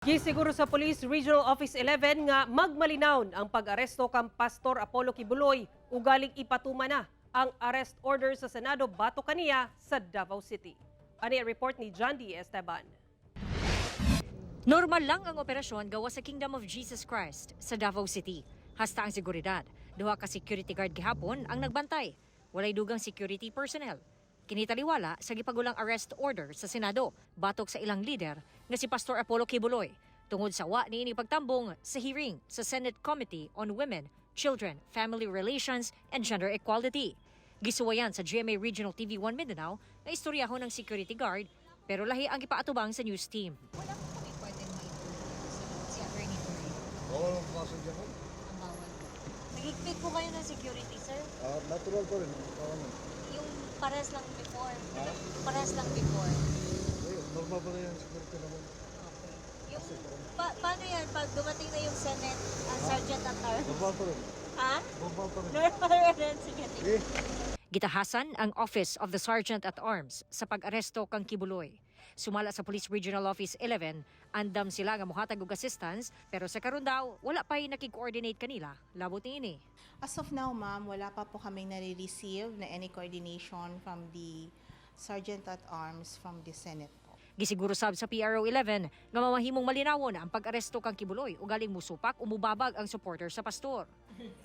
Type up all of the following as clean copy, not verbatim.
Gisiguro sa Police Regional Office 11 nga magmalinawon ang pag-aresto kang Pastor Apollo Quiboloy, ugaling ipatuma na ang arrest order sa Senado batok kaniya sa Davao City. Ani ang report ni John D. Esteban. Normal lang ang operasyon gawa sa Kingdom of Jesus Christ sa Davao City. Hasta ang seguridad. Duha ka security guard gihapon ang nagbantay. Walay dugang security personnel. Kini taliwala sa gipagulang arrest order sa Senado batok sa ilang leader nga si Pastor Apollo Quiboloy tungod sa wa niini pagtambong sa hearing sa Senate Committee on Women, Children, Family Relations and Gender Equality. Gisuwayan sa GMA Regional TV 1 Mindanao na istoryahon ng security guard, pero lahi ang gipaatubang sa news team. Wala po kami pwedeng maitulong sa si Attorney Torre. Bawal ang pumasok dyan, ma'am. Ang bawal po. Nagigpit po kayo ng security, sir? Ah, natural pa rin. Bawal na. Yung pares lang before. Ha? Pares lang before. Eh, normal pa rin yung security naman. Okay. Yung, paano yan pag dumating na yung Senate Sergeant at Arms? Normal pa rin. Ha? Normal pa rin. Normal pa rin. Sige. Eh, Gitahasan ang Office of the Sergeant at Arms sa pag-aresto kang Quiboloy. Sumala sa Police Regional Office 11, andam sila nga mohatag og assistance, pero sa karon daw wala pa'y nakig-coordinate kanila labot niini. As of now, ma'am, wala pa po kaming nare-receive na any coordination from the Sergeant at Arms from the Senate po. Gisiguro sab sa PRO 11 nga mamahimong malinawon ang pag-aresto kang Quiboloy ugaling musupak o mubabag ang supporter sa pastor.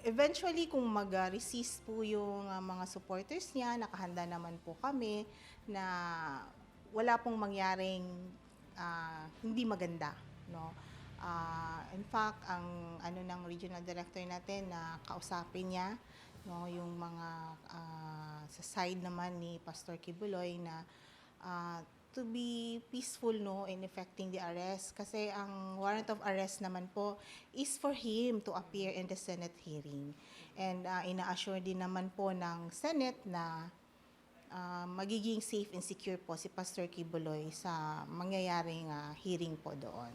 Eventually, kung mag-resist po yung mga supporters niya, nakahanda naman po kami na wala pong mangyaring hindi maganda. No? In fact, ang ano ng regional director natin na kausapin niya, no, yung mga sa side naman ni Pastor Quiboloy na to be peaceful, no, in effecting the arrest, kasi ang warrant of arrest naman po is for him to appear in the Senate hearing, and ina-assure din naman po ng Senate na magiging safe and secure po si Pastor Quiboloy sa mangyayaring hearing po doon.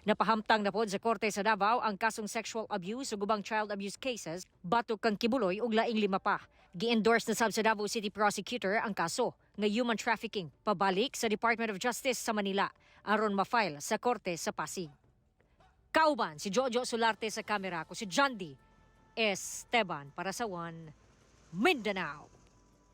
Napahamtang na pod sa korte sa Davao ang kasong sexual abuse ug ubang child abuse cases batok kang Quiboloy ug laing lima pa. Gi-endorse na sab sa Davao City Prosecutor ang kaso nga human trafficking pabalik sa Department of Justice sa Manila aron ma-file sa korte sa Pasig. Kauban si Jojo Solarte sa kamera, ko si John D. Esteban para sa One Mindanao.